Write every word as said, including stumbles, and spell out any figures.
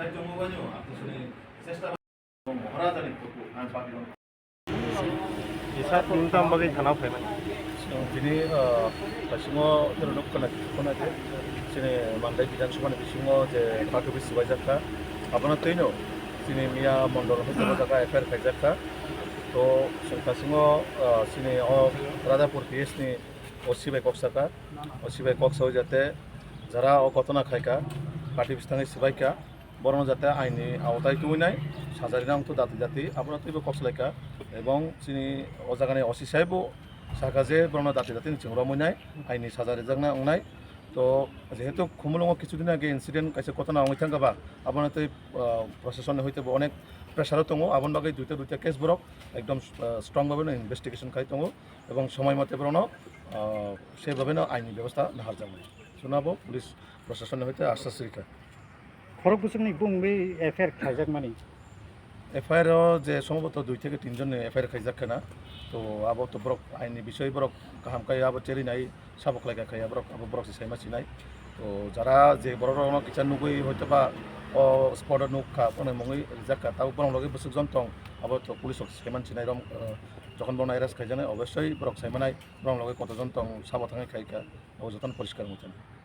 Isa nung tamo bagwi thana phaimani? Bini, ah, bisingo chwng nuk khna, khna je chini Mandai Bidhan Sabha ni bisingo je party office sibaijak kha, abono twino chini miya mondol hoite bo jaga F I R khaijak kha. To chwng bisingo, ah, chini o Radhapur P S ni O C bai kok saka, O C bai kok sawi jate jara o gotona khaika, party bwskango sibaika, borokno jate aini aotai tubunai saja rina wngthu dati dati, abono teibo kok salaika, ebong chini o jagani O C saibo saka je borokno dati dati ni chwng romwi nai, aini saja rijakna wngnai. To jehetu Khumulwngo kichu din age incident kaisa gotona wngwi thangkha ba, abono tei, ah, proshasonni hoite bo onek pressure o tongo, aboni bagwi duita duita case borok ekdom, ah, strong bhabe no investigation khai tongo. Ebong somoi mote borokno, ah, sebhabeno aini bebosta naharjaknai. Chwngno abo police proshasonni hoite ashwas rikha. Khorok bwswkni bumungwi F I R khaijakmani? F I R o je somboto dui theke tin jonni F I R khaijak khena. To abo to borok aini bisoi borok kaham khai abo cherinai sabo khlai kha khaiya borok, abo borok se saima sinai. To jara je borok rokno kicha nugwi hoito ba o spot o nukha, phone mungwi rijak kha, tabuk borok logi bwswk jon tong, abo to police rok saiman sinai rom, ah, jokhon borokno arrest khaijaknai, obviously borok saimanai. Borok loge kotojon tong sabo thangwi khai kha, o jotono poriskar wngwi thangkha.